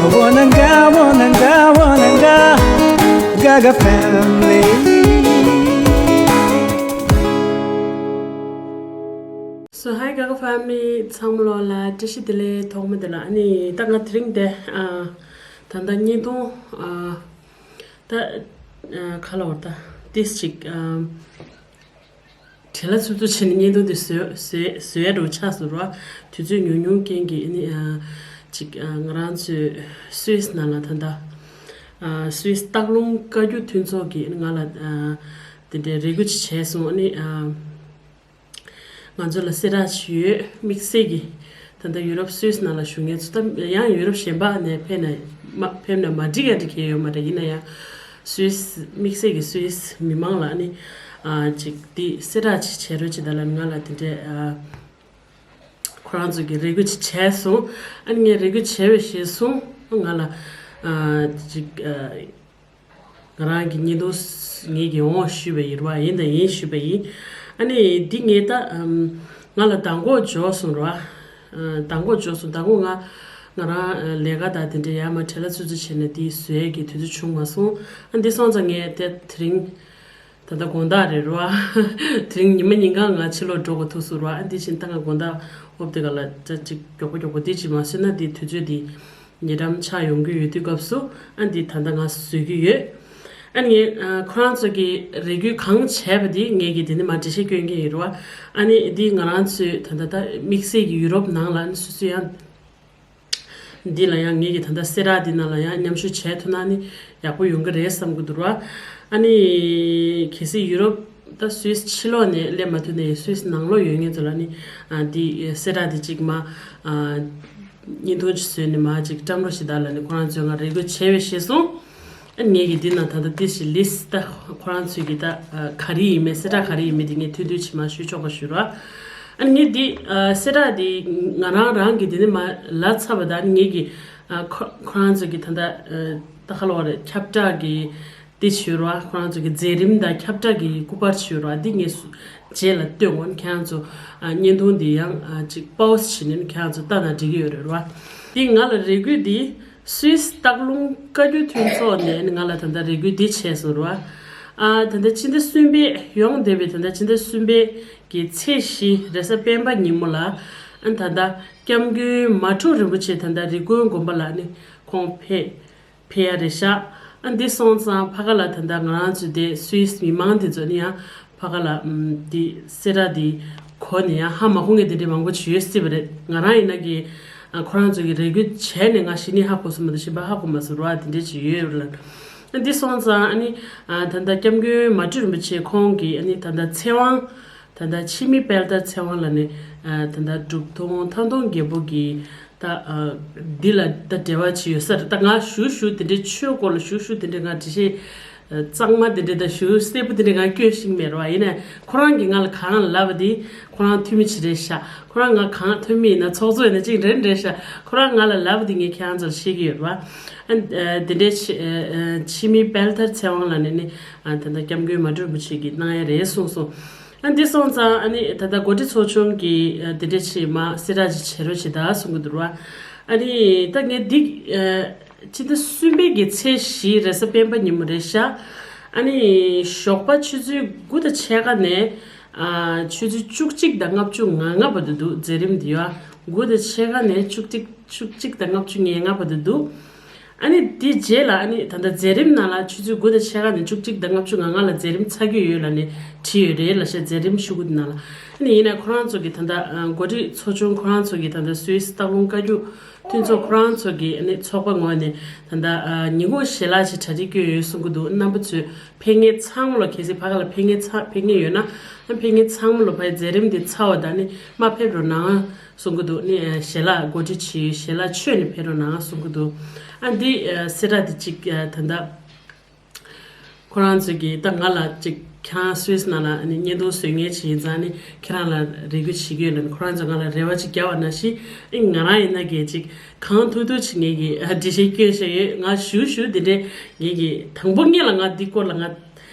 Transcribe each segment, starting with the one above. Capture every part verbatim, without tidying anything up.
Wananga, wananga, wananga, Gaga family. So hi Gaga family, ཚང་མ་ལོ་ལ་བཀྲ་ཤིས་བདེ་ལེགས། ཐོག་མ་དེ་ལ་ཨ་ནི་ད་ང་དེ་རིང་དེ་ཨ་ད་ད་བརྙན་ཐུང་ཨ་ད་ཨ་ག་ལ་བར་ད་ཏིས་ཅིག་ཨ་བྲེལ་ལ་འཚུབ་འཚུབ་བྱས་ནས་བརྙན་ཐུང་དེ་བཟོས་བཟོས་བཟོས་ཡ་འགྲོ་ཆགས་སོང་ར། དུས་ཚོད་ཉུང་ཉུང་རྐྱེན་གྱིས་ཨ་ནི་ཨ་ཅིག་ཨ་ང་རང་ཚོའི་སུད་སི་ནང་ལ་ད་ལྟ་ཨ་སུད་སི་སྟག་ལུང་བཀའ་བརྒྱུད་མཐུན་ཚོགས་ཀྱིས་ང་ལ་ཨ་དེ་འདྲའི་རེ་སྐུལ་ཅིག་བྱས་སོང་། ཨ་ནི་ཨ་ང་ཚོ་ལ་གསལ་བསྒྲགས་ཅིག་ཡོད། དམིགས་བསལ་གྱིས་ད་ལྟ་ཡུ་རོབ་སུད་སི་ནང་ལ་བཞུགས་མཁན་ཚོ། ད་ཡང་ཡུ་རོབ་གཞན་པ་ནས་ཕེབས་ན་མ་ཕེབས་ན་མ་འགྲིག་ཡ་འགྲིག་གི་ཡོད་མ་རེད། ཡིན་ན་ཡང་སུད་སི་དམིགས་བསལ་གྱིས་སུད་སི་མི་མང་ལ་ཨ་ནི་ཨ་ཅིག་འདི་གསལ་བསྒྲགས་ཅིག་བྱེད་རོགས་བྱེད་ད་ལབ་ནས་ང་ལ་དེ་འདྲའི་ཨ་ཁོ་རང་ཚོ་གིས་རེ་སྐུལ་ཅིག་བྱས་སོང་། ཨ་ནི་ངས་རེ་སྐུལ་བྱས་པའི་གཞིར་བཟུང་ང་ལ་ཨ་ཅིག་ཨ་ང་རང་གི་བརྙན་ཐུང་ངེད་ཀྱིས་འོང་ཞུས་པ་ཡིན་ར་བ། ཡིན་དང་ཡིན་ཞུས་པ་ཡིན། ཨ་ནི་འདི་ངས་ད་ཨམ་ང་ལ་མདང་དགོང་འབྱོར་སོང་ར་བ། ཨ་མདང་དགོང་འབྱོར་སོང་། མདང་དགོང་ང་ང་རང་ཨ་ལས་ཀ་དང་དེ་འདྲ་ཡར་མར་བྲེལ་བ་འཚུབ་འཚུབ་བྱས་ནས་འདི་བཟོ་ཡས་ཀྱི་དུས་ཚོད་བྱུང་མ་སོང་། ཨ་འདི་སོང་ཙང་ངས་དེ་དེ་རིང་ད་ལྟ་དགོང་དག་རེད་ར་བ། དེ་རིང་ཉི་མ་ཉིན་གང་ང་ཕྱི་ལོགས་འགྲོ་དགོས་ཐུག་སོང་ར་བ། ཨ་འདི་བཞིན་ད་ང་དགོང་དག་ཧོབ་དེ་ག་ལ་ཅིག་མགྱོགས་པོ་མགྱོགས་པོ་འདི་ཅིག་མ་བཟོས་ན་འདི་དུས་ཚོད་འདི་ཉེ་འགྲམ་ཆགས་ཡོང་གི་ཡོད་དུས་སྐབས་སུ་ཨ་འདི་ད་ལྟ་ང་བཟོས་ཀྱི་ཡོད། ཨ་ནི་ཨ་ཁོ་རང་ཚོ་གིས་རེ་སྐུལ་གང་བྱས་པ་འདི་ངས་ཀྱིས་དེ་ནི་མར་འགྲེལ་བཤད་སྐྱོན་གྱི་ཡིན་ར་བ། ཨ་ནི་འདི་ང་རང་ཚོས་ད་ལྟ་ད་དམིགས་བསལ་གྱི་ཡུ་རོབ་ནང་ལ་ཨ་ནི་སོ་སོ་ཡང་འདི་ལ་ཡང་ངེད་ཀྱི་ད་ལྟ་གསལ་བསྒྲགས་འདི་ནང་ལ་ཡང་མཉམ་ཞུགས་བྱས་ཐུབ་ན་ནི་ཡག་པོ་ཡོང་གི་རེད་བསམ་གྱི་འདུག་ར། ཨ་ནི་གལ་སྲིད་ཡུ་རོབ་ད་སུད་སི་ཕྱི་ལོགས་ནས་སླེབས་མ་ཐུབ་ནའི་སུད་སི་ནང་ལོགས་ཡོད་མཁན་ཚོ་ལ་ནི་ཨ་འདི་གསལ་བསྒྲགས་འདི་གཅིག་མ་ཨ་བརྙན་ཐུང་ཅིག་བཟོས་ནས་མ་ཅིག་བཀྲམ་རོགས་ཞེས་ད་ལ་ནི་ཁོ་རང་ཚོས་ང་རེ་སྐུལ་བྱས་པའི་ཤེས་སོང་། ཨ་ངེད་ཀྱིས་འདི་ན་ད་ལྟ་ཏི་ཞིག་ལིས་ད་ཁོ་རང་ཚོས་ཀྱི་ད་ག་རེ་ཡིན་མིན་གསལ་བསྒྲགས་ག་རེ་ཡིན་མིན་དེ་ངས་ཐུང་ཐུང་ཅིག་མ་ཞུས་ཆོག་པ་ཞུ་རོགས། ཨ་ངས་འདི་གསལ་བསྒྲགས་འདི་ང་རང་རང་གིས་འདི་ནས་མ་ལབ་ཚར་བ་དང་ངེད་ཀྱིས་ཁོ་ཁོ་རང་ཚོས་ཀྱི་ད་ལྟ་ད་ག་ལབ་རེད། ཁྱབ་བསྒྲགས་ཀྱི་འདི་ཞུ་རོགས། ཁོ་རང་ཚོས་ཀྱི་མཛད་རིམ་དང་ཁྱབ་བསྒྲགས་ཀྱི་སྐུ་པར་ཞུ་རོགས། འདི་ངས་རྗེས་ལ་སྟོན་འོང་། ཁྱེད་རང་ཚོ་བརྙན་ཐུང་འདི་ཡང་ཅིག་པའོ་སི་བྱས་ནས་ཁྱེད་རང་ཚོ་ལྟ་ན་འགྲིག་གི་ཡོད་རེད་རོགས། འདི་ང་ལ་རེ་སྐུལ་འདི། སུད་སི་སྟག་ལུང་བཀའ་བརྒྱུད་མཐུན་ཚོགས་ནས་ང་ལ་ད་ལྟ་རེ་སྐུལ་འདི་བྱས་སོང་ར། ཨ་ད་ལྟ་ཕྱི་ཟླ་གསུམ་པའི་ཡོང་བསྡད་པའི་ད་ལྟ་ཕྱི་ཟླ་གསུམ་པའི་གི་ཚེས་བཞི་རེས་གཟའ་སྤེན་པ་ཉིན་མོ་ལ་ཨ་ད་ལྟ་སྐྱབས་མགོན་མ་སྒྲོལ་རིན་པོ་ཆེ་ད་ལྟ་རི་ཀོན་དགོན་པ་ལ་ནི་ཁོང་ཕེབས་ཕེབས་ཡ་རེད་ཤག་ཨ་འདི་སོང་ཙང་ཕ་ག་ལ་ད་ལྟ་ང་རང་ཚོ་དེ་སུད་སི་མི་མང་དེ་ཚོ་ནི་ཡང་ཕ་ག་ལ་ཨམ་འདི་གསལ་བསྒྲགས་འདི་གོ་ནས་ཡང་ཧ་མ་གོ་མཁན་དེ་འདྲ་མང་པོ་ཅིག་ཡོད་སྲིད་པ་རེད། ང་རང་ཡིན་ན་གི་ཨ་ཁོ་རང་ཚོ་གི་རེ་སྐུལ་བྱས་ནས་ང་གཞི་ནས་ཧ་གོ་སོང་མ་གཏོགས་གཞན་པ་ཧ་གོ་མ་སོང་ར། དེ་འདྲ་ཅིག་ཡོད་རེད་ལ། ཨ་འདི་སོང་ཙང་ཨ་ནི་ཨ་ད་ལྟ་སྐྱབས་མགོན་མ་སྒྲོལ་རིན་པོ་ཆེ་ཁོང་གི་ཨ་ནི་ད་ལྟ་ཚེ་དབང་ད་ལྟ་འཆི་མེད་དཔལ་དར་ཚེ་དབང་ལ་ནི་ཨ་ད་ལྟ་འབྲུག་སྟོང་ཐང་སྟོང་རྒྱལ་པོ་གི་ད་ཨ་འདི་ལ་ད་འབྲེལ་བ་ཅིག་ཡོད་ས་རེད། ད་ང་ཞུ་ཞུ་དེ་འདྲའི་ཆོས་སྐོར་ལ་ཞུ་ཞུ་དེ་འདྲའི་ང་འགྲེལ་བཤད་གཙང་མ་དེ་འདྲའི་ད་ཞུ་གསལ་པོ་དེ་འདྲའི་ང་སྐྱོན་ཞིག་མེད་རེད་བ། ཡིན་ནའི་ཁོ་རང་གིས་ང་ལ་གང་ལབ་པ་དེ་ཁོ་རང་འཐུས་མི་ཅིག་རེད་ཤག་ཁོ་རང་ང་གང་འཐུས་མི་ཡིན་ན་ཚོགས་གཙོ་ཡིན་ན་ཅིག་རེད་རེད་ཤག་ཁོ་རང་ང་ལ་ལབ་པ་དེ་ངས་ཁྱེད་རང་ཚོར་བཤད་ཀྱི་ཡོད་རེད་བ། ཨ་དེ་འདྲའི་འཆི་ཨ་འཆི་མེད་དཔལ་དར་ཚེ་དབང་ལགས་ནས་ནི་ཨ་ད་ལྟ་སྐྱབས་མགོན་མ་སྒྲོལ་རིན་པོ་ཆེ་གིས་གནང་ཡ་རེད་གསུངས་སོང་། ཨ་འདི་སོང་ཙང་ཨ་ནི་ད་ལྟ་འགོ་ཁྲིད་ཚོགས་ཆུང་གིས་ཨ་འདི་འདྲ་བྱེད་མ་གསལ་བསྒྲགས་ཅིག་བྱེད་རོགས་བྱེད་ད་གསུང་གི་འདུག་ར། ཨ་ནི་ད་ངས་འདི་ཨ་ཕྱི་ཟླ་གསུམ་པའི་གི་ཚེས་བཞི་རེས་གཟའ་སྤེན་པ་ཉིན་མོ་རེད་ཤག་ཨ་ནི་ཞོགས་པ་ཆུ་ཚོད་དགུ་དང་ཕྱེད་ཀ་ནས་ཨ་ཆུ་ཚོད་བཅུ་གཅིག་དང་ལྔ་བཅུ་ང་ལྔ་བར་དུ་འདུག་མཛད་རིམ་འདི་ཡོད། དགུ་དང་ཕྱེད་ཀ་ནས་བཅུ་གཅིག་བཅུ་གཅིག་དང་ལྔ་བཅུ་ང་ལྔ་བར་དུ་འདུག་ཨ་ནི་དེ་རྗེས་ལ་ཨ་ནི་ད་ལྟ་མཛད་རིམ་ནང་ལ་ཆུ་ཚོད་དགུ་དང་ཕྱེད་ཀ་ནས་བཅུ་གཅིག་དང་ལྔ་བཅུ་ང་ལྔ་ལ་མཛད་རིམ་ཚར་གྱི་ཡོད་ལབ་ནས་བྲིས་ཡོད་རེད་ལབ་བཤད། མཛད་རིམ་ཤོག་གུ་དེ་ནང་ལ། ཨ་ནི་ཡིན་ན་ཁོ་རང་ཚོ་གིས་ད་ལྟ་འགོ་ཁྲིད་ཚོགས་ཆུང་ཁོ་རང་ཚོ་གིས་ད་ལྟ་སུད་སི་སྟག་ལུང་བཀའ་བརྒྱུད་མཐུན་ཚོགས་ཁོ་རང་ཚོ་གིས་ཨ་ནི་ཚོགས་པ་ངོས་ནས་ད་ལྟ་ཉིན་གུང་ཞལ་ལག་ཅིག་གྲ་སྒྲིག་བསྐྱོན་ཡོད་གསུང་གི་འདུག་རྣམ་པ་ཚོས་ཕེབས་མཁན་ཚང་མ་ལ། གལ་སྲིད་ཕ་ག་ལ་ཕེབས་མཁན་ཚང་ཕེབས་མཁན་ཡོད་ན་ཨ་ཕེབས་མཁན་ཚང་མ་ལ་ཕ་གི་མཛད་རིམ་འདི་ཚར་བ་དང་ནི་མ་ཕེབས་རོགས་གནང་གསུང་གི་འདུག་ནི་ཞལ་ལག་གོ་སྒྲིག་བྱས་ཡོད། ཞལ་ལག་མཆོད་ནས་ཕེབས་རོགས་གནང་གསུང་གི་འདུག་ཨ་འདི་གསལ་བསྒྲགས་འདི་གཅིག་ད་ལྟ་ཁོ་རང་ཚོས་ཀྱིས་ད་ང་ལ་གཅིག་ཁྱེད་རང་སུད་སི་ནང་ལ་ནི་བརྙན་ཐུང་བཟོ་མཁན་ཅིག་ཡིན་ཙང་ནི་ཁྱེད་རང་ལ་རེ་སྐུལ་བྱེད་ཀྱི་ཡོད་ལབ་ནི་ཁོ་རང་ཚོས་ང་ལ་རེ་བ་ཅིག་བརྒྱབ་པ་ནང་བཞིན་ཨེ་ང་རང་ཡིན་ན་གལ་ཅིག་གང་ཐུབ་ཐུབ་ཅིག་ངེད་ཀྱིས་འགྲེལ་བཤད་སྐྱོན་བཞག་ཡོད། ང་ཞུ་ཞུ་དེ་འདྲས་ངེད་ཀྱིས་དང་པོ་ངེད་ལ་ང་འདི་སྐོར་ལ་ང་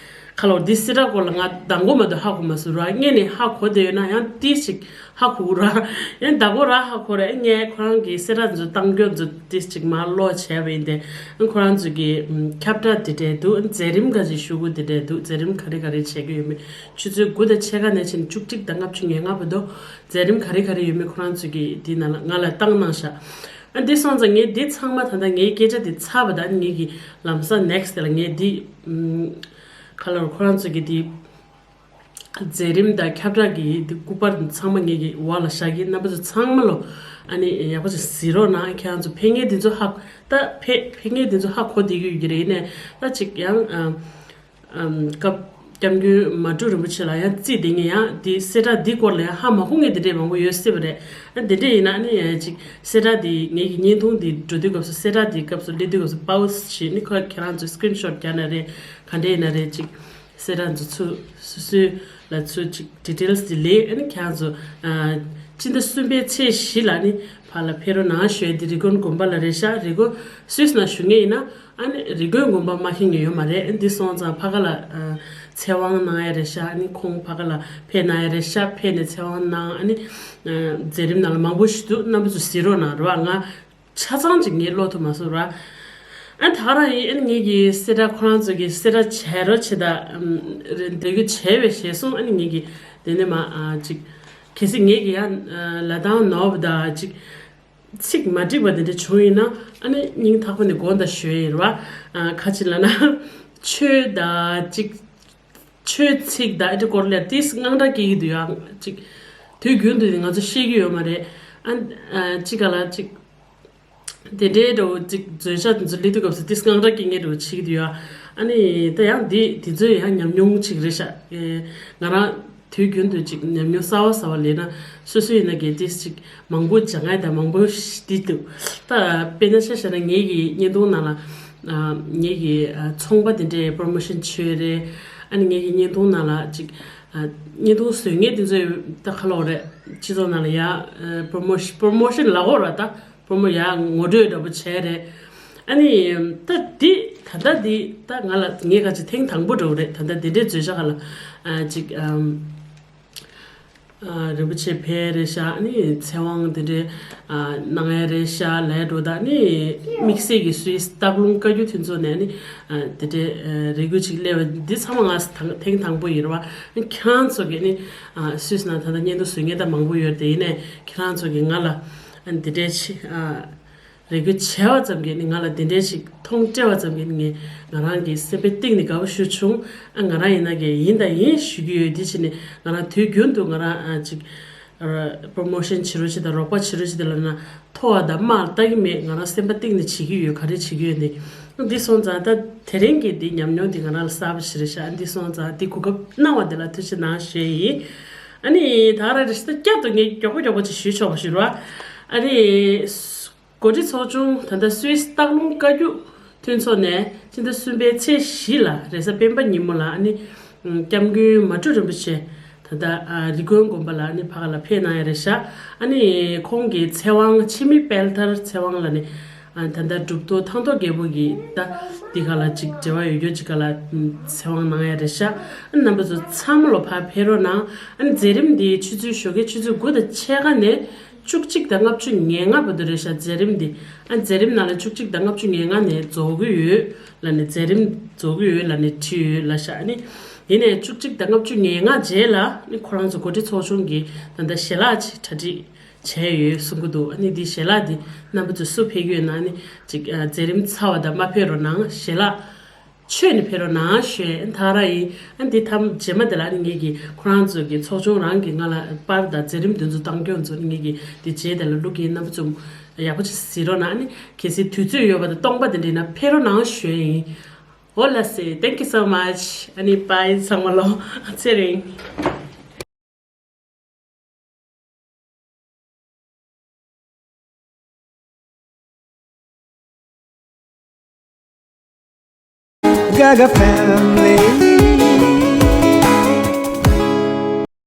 ཁ་ལོར་འདི་སེ་ར་སྐོར་ལ་ང་མདང་དགོང་མ་གཏོགས་ཧ་གོ་མ་སོང་ར། སྔོན་ནས་ཧ་གོ་བསྡད་ཡོད་ན་ཡང་ཏིས་ཅིག་ཧ་གོ་ར། ཡང་མདང་དགོང་ར་ཧ་གོ་ར། ངས་ཁོ་རང་གི་སེ་ར་ཚོ་བཏང་རྒྱུ་ཚོ་ཏིས་ཅིག་མར་ཀློག་བྱས་པ་ཡིན་ཏེ། ཁོ་རང་ཚོ་གི་ཁྱབ་བསྒྲགས་དེ་འདྲས་འདུག་མཛད་རིམ་ག་ཅིག་ཞུ་དགོས་དེ་འདྲས་འདུག་མཛད་རིམ་ག་རེ་ག་རེ་བྱེད་ཀྱི་ཡོད་མེད། ཆུ་ཚོད་དགུ་དང་ཕྱེད་ཀ་ནས་ཕྱིན་བཅུ་གཅིག་དང་ལྔ་བཅུ་ང་ལྔ་བར་དུ་མཛད་རིམ་ག་རེ་ག་རེ་ཡོད་མེད་ཁོ་རང་ཚོ་གི་དེ་ནང་ལ་ང་ལ་བཏང་གནང་ཤག་ཨ་འདི་སོང་ཙང་ངས་འདི་ཚང་མ་ད་ལྟ་ངའི་སྐད་ཆ་འདི་ཚར་བ་དང་ངེད་ཀྱི་ལམ་སང་ནེག་སི་ཊི་དེ་ལ་ངས་འདི་ཨམ། ཁ་ལོར་ཁོ་རང་ཚོ་གི་འདི་མཛད་རིམ་དང་ཁྱབ་བསྒྲགས་ཀྱི་འདི་སྐུ་པར་འདི་ཚང་མ་ངེད་ཀྱི་འོག་ལ་བཞག་གི། རྣམ་པ་ཚོ་ཚང་མ་ལོ་ཨ་ནི་ཡག་པོ་ཅིག་གཟིགས་རོགས་གནང་། ཁྱེད་རང་ཚོ་ཕེབས་མཁན་འདི་ཚོ་ཧ་ད་ཕེབས་ཕེབས་མཁན་འདི་ཚོ་ཧ་གོ་བསྡད་ཀྱི་ཡོད་ཀྱི་རེད། ཡིན་ནའི་ད་ཅིག་ཡང་ཨམ། ཨམ། སྐབས་སྐྱབས་མགོན་མ་སྒྲོལ་རིན་པོ་ཆེ་ལ་ཡང་རྩིས་དེ་ངས་ཡང་འདི་གསལ་བསྒྲགས་འདི་སྐོར་ལ་ཡང་ཧ་མ་གོ་མཁན་དེ་འདྲས་མང་པོ་ཡོད་སྲིད་པ་རེད། ཨ་དེ་འདྲས་ཡིན་ན་ནི་ཡང་ཅིག་གསལ་བསྒྲགས་འདི་ངེད་ཀྱི་བརྙན་ཐུང་འདི་འགྲོ་དུས་སྐབས་སུ་གསལ་བསྒྲགས་འདི་སྐབས་སུ་སླེབས་དུས་སྐབས་སུ་པའོ་སི་བྱེད་ནི་ཁོ་ཁྱེད་རང་ཚོས་སི་ཀི་རིན་ཤོཊ་རྒྱག་ན་རེད། ག་འདྲས་ཡིན་ན་རེད། ཅིག་གསལ་བསྒྲགས་འདི་ཚོ་སོ་སོའི་ལ་ཚོ་ཅིག་ཌི་ཊེལ་སི་འདི་ལས་ཨ་ནི་ཁྱེད་རང་ཚོ་ཨ་སྤྱི་ཟླ་གསུམ་པའི་ཚེས་བཞི་ལ་ནི་ཕར་ལ་ཕེབས་རོགས་གནང་ཞུ་ཡ་འདི་རི་ཀོན་དགོན་པ་ལ་རེད་ཤག་རི་ཀོན་སུད་སི་ནང་བཞུགས་མཁན་ཡིན་ན། ཨ་ནི་རི་ཀོན་དགོན་པ་མ་ཤེས་མཁན་ཡོད་མ་རེད། ཨ་འདི་སོང་ཙང་ཕ་ག་ལ་ཨ་ཚེ་དབང་གནང་ཡ་རེད་ཤག་ཨ་ནི་ཁོང་ཕ་ག་ལ་ཕེབས་གནང་ཡ་རེད་ཤག་ཕེབས་ནས་ཚེ་དབང་གནང་། ཨ་ནི་ཨ་མཛད་རིམ་ནང་ལ་མང་པོ་ཞིག་འདུག་རྣམ་པ་ཚོ་གཟིགས་རོགས་གནང་རོགས། ང་ཆ་ཚང་ཅིག་ངས་ཀློག་ཐུབ་མ་སོང་ར། ཨ་ད་ག་རང་ཡིན། ཨ་ནི་ངེད་ཀྱི་གསལ་བསྒྲགས་ཁོ་རང་ཚོ་གི་གསལ་བསྒྲགས་བྱས་རོགས་བྱེད་ད་ཨམ་རེ་འདོད་རྒྱུ་བྱས་པའི་ཞེས་གསུངས། ཨ་ནི་ངེད་ཀྱི་དེ་ནས་མ་ཨ་ཅིག་གལ་སྲིད་ངེད་ཀྱི་ཡང་ཨ་ལ་དང་ནོབ་ད་ཅིག་ཚིག་མ་འགྲིག་པ་དེ་འདྲ་བྱུང་ཡིན་ན་ཨ་ནི་སྙིང་ཐག་པ་ནས་དགོངས་དག་ཞུ་ཡིན་ར། ཨ་ཁ་ཅིག་ལ་ན་ཆོས་ད་ཅིག་ཆོས་ཚིག་ད་ཨེ་འདྲ་སྐོར་ལ་ཏིས་དངངས་སྐྲག་སྐྱེ་གི་འདུག་ཡ། ཅིག་དུས་རྒྱུན་དུ་ང་ཚོ་ཤེས་ཀྱི་ཡོད་མ་རེད། ཨ་ཨ་ཅིག་ག་ལ་ཅིག་དེ་འདྲའི་འདྲ་བོ་ཅིག་མཛོད་བྱ་དེ་ཚོ་སླེབས་དུས་སྐབས་སུ་ཏིས་དངངས་སྐྲག་སྐྱེ་མཁན་འདྲ་བོ་བྱེད་ཀྱི་འདུག་ཡ། ཨ་ནི་ད་ཡང་འདི་དེ་ཚོ་ཡང་ཉམས་མྱོང་ཅིག་རེད་ཤག་ཨེ་ང་རང་དུས་རྒྱུན་དུ་ཅིག་ཉམས་མྱོང་གསར་བ་གསར་བ་ལེན་ན་སོ་སོ་ཡིན་ན་གལ་ཏིས་ཅིག་མང་པོ་སྦྱང་ཡ་དང་མང་པོ་ཞིག་འདི་འདུག་ད་དཔེར་ན་ཆ་བཞག་ན་ངེད་ཀྱི་བརྙན་ཐུང་ནང་ལ་ཨ་ངེད་ཀྱི་ཨ་ཚོང་པ་དེ་འདྲའི་པོ་རོ་མོ་ཤོན་བྱོས་རེད། ཨ་ནི་ངེད་ཀྱི་བརྙན་ཐུང་ནང་ལ་ཅིག་ཨ་བརྙན་ཐུང་བཟོ་མཁན་དེ་ཚོའི་ད་ཁ་ལོ་རེད། སྤྱི་ཚོགས་ནང་ལ་ཡ་ཨ་པོ་རོ་མོ་ཤོན་པོ་རོ་མོ་ཤོན་ལབ་དགོས་ར། ད་པོ་རོ་མོ་ཡ་ངོ་སྤྲོད་འདྲ་པོ་བྱས་རེད། ཨ་ནི་ད་འདི་ད་ལྟ་འདི་ད་ང་ལ་ངས་ག་ཅིག་ཐེངས་དང་པོ་འདྲ་བོ་རེད། ད་ལྟ་འདི་འདྲའི་མཛོད་བྱ་ག་ལ་ཨ་ཅིག་ཨམ། ཨ་རིན་པོ་ཆེ་ཕེབས་རེད་ཤག་ཨ་ནི་ཚེ་དབང་དེ་འདྲའི་ཨ་གནང་ཡ་རེད་ཤག་ལབ་འགྲོ། ད་ནི་དམིགས་བསལ་གྱི་སུད་སི་སྟག་ལུང་བཀའ་བརྒྱུད་མཐུན་ཚོགས་ནས་ནི་ཨ་དེ་འདྲའི་ཨ་རེ་སྐུལ་ཅིག་སླེབས་པ་འདི་ཚང་མ་ང་དང་ཐེངས་དང་པོ་ཡིན་རེད་བ། ཨ་ཁྱེད་རང་ཚོ་གིས་ནི་ཨ་སུད་སི་ནང་ད་ལྟ་བརྙན་ཐུང་བཟོ་མཁན་ད་མང་པོ་ཡོད་རེད་དེ། ཡིན་ནའི་ཁྱེད་རང་ཚོ་གིས་ང་ལ་ཨ་འདི་འདྲའི་ཆེ་ཨ། རེ་སྐུལ་བྱས་པ་ཙམ་གྱིས་ནི་ང་ལ་དེ་འདྲའི་ཞིག་མཐོང་སྤྲད་པ་ཙམ་གྱིས་ནི་ངས་ང་རང་གི་སེམས་པའི་གཏིང་ནས་དགའ་པོ་ཞེ་པོ་བྱུང་། ཨ་ང་རང་ཡིན་ན་གི་ཡིན་དང་ཡིན་ཞུ་གི་ཡོད། དེ་བྱས་ནས་ང་རང་དུས་རྒྱུན་དུ་ང་རང་ཨ་ཅིག་པོ་རོ་མོ་ཤོན་བྱེད་རོགས་བྱེད་དང་རོགས་པ་བྱེད་རོགས་བྱེད་དང་ལབ་ན་མཐོ་བ་དང་དམའ་ལ་ལྟ་གི་མེད། ང་རང་སེམས་པ་གཏིང་ནས་བྱེད་ཀྱི་ཡོད། ག་རེ་བྱེད་ཀྱི་ཡོད་ནི་འདི་སོང་ཙང་ད་དེ་རིང་གི་འདི་ཉམས་མྱོང་འདི་ང་རང་ལ་གསར་པ་ཞིག་རེད་ཤག་འདི་སོང་ཙང་འདི་གོ་སྐབས་གནང་བ་འདི་ལ་ཐུགས་རྗེ་གནང་ཞུ་ཡི་ཡིན། ཨ་ནི་ད་ར་རེ་ཞིག་ད་བསྐྱར་དུ་ངས་མགྱོགས་པོ་མགྱོགས་པོ་ཅིག་ཞུས་ཆོག་པ་ཞུ་རོགས། ཨ་ནི། འགོ་ཁྲིད་ཚོགས་ཆུང་ད་ལྟ་སུད་སི་སྟག་ལུང་བཀའ་བརྒྱུད་མཐུན་ཚོགས་ནས་ཕྱི་ཟླ་གསུམ་པའི་ཚེས་བཞི་ལ་རེས་གཟའ་སྤེན་པ་ཉིན་མོ་ལ་ཨ་ནི་སྐྱབས་མགོན་མ་སྤྲུལ་རིན་པོ་ཆེ་ད་ལྟ་རི་ཀོན་དགོན་པ་ལ་ཨ་ནི་ཕ་ག་ལ་ཕེབས་གནང་ཡ་རེད་ཤག་ཨ་ནི་ཁོང་གི་ཚེ་དབང་འཆི་མེད་དཔལ་དར་ཚེ་དབང་ལ་ནི་ད་ལྟ་གྲུབ་ཐོབ་ཐང་སྟོང་རྒྱལ་པོ་གི་ད་འདི་ག་ལ་ཅིག་འབྲེལ་བ་ཡོད་རྒྱུ་ཅིག་ག་ལ་ཚེ་དབང་གནང་ཡ་རེད་ཤག་ཨ་ནི་རྣམ་པ་ཚོ་ཚང་མ་ལོ་ཕར་ཕེབས་རོགས་གནང་། ཨ་ནི་མཛད་རིམ་འདི་ཆུ་ཚོད་ཞོགས་ཀའི་ཆུ་ཚོད་དགུ་དང་ཕྱེད་ཀ་ནས། བཅུ་གཅིག་དང་ལྔ་བཅུ་ང་ལྔ་བར་དུ་རེད་ཤག་མཛད་རིམ་འདི། ཨ་མཛད་རིམ་ནང་ལ་བཅུ་གཅིག་དང་ལྔ་བཅུ་ང་ལྔ་ནས་རྫོགས་ཀྱི་ཡོད་ལབ་ནས་མཛད་རིམ་རྫོགས་ཀྱི་ཡོད་ལབ་ནས་བྲིས་ཡོད་ལབ་ཤག་ཨ་ནི་ཡིན་ནའི་བཅུ་གཅིག་དང་ལྔ་བཅུ་ང་ལྔ་རྗེས་ལ་ནི་ཁོ་རང་ཚོ་འགོ་ཁྲིད་ཚོགས་ཆུང་གིས་ད་ལྟ་ཞལ་ལག་ཅིག་གྲ་སྒྲིག་བྱས་ཡོད་གསུང་གི་འདུག་ཨ་ནི་འདི་ཞལ་ལག་འདི་རྣམ་པ་ཚོས་སུ་ཕེབས་ཀྱི་ཡོད་ན་ནི་ཅིག་ཨ་མཛད་རིམ་ཚར་བ་དང་མ་ཕེབས་རོགས་གནང་། ཞལ་ལག་མཆོད་ནས་ཕེབས་རོགས་གནང་ཞུས་ད་ར་ཡིན། ཨ་འདི་ཐམ་རྗེས་མ་དེ་ལ་ཨ་ནི་ངེད་ཀྱིས་ཁོ་རང་ཚོ་གི་ཚོགས་ཆུང་རང་གིས་ང་ལ་པར་དང་མཛད་རིམ་དེ་ཚོ་བཏང་རྒྱུ་ཚོ་ནི་ངེད་ཀྱིས་འདི་རྗེས་དེ་ལ་བླུག་གི་ཡིན། རྣམ་པ་ཚོ་ཡག་པོ་ཅིག་གཟིགས་རོགས་གནང་། ཨ་ནི་གལ་སྲིད་དུས་ཚོད་ཡོད་པ་དང་སྟོང་པ་དེ་འདྲ་ཡིན་ན་ཕེབས་རོགས་གནང་ཞུས་ཡིན། འོ་ལགས་སེ། Thank you so much. ཨ་ནི་bye ཚང་མ་ལོ། ཚེ་རིང་། Gaga family.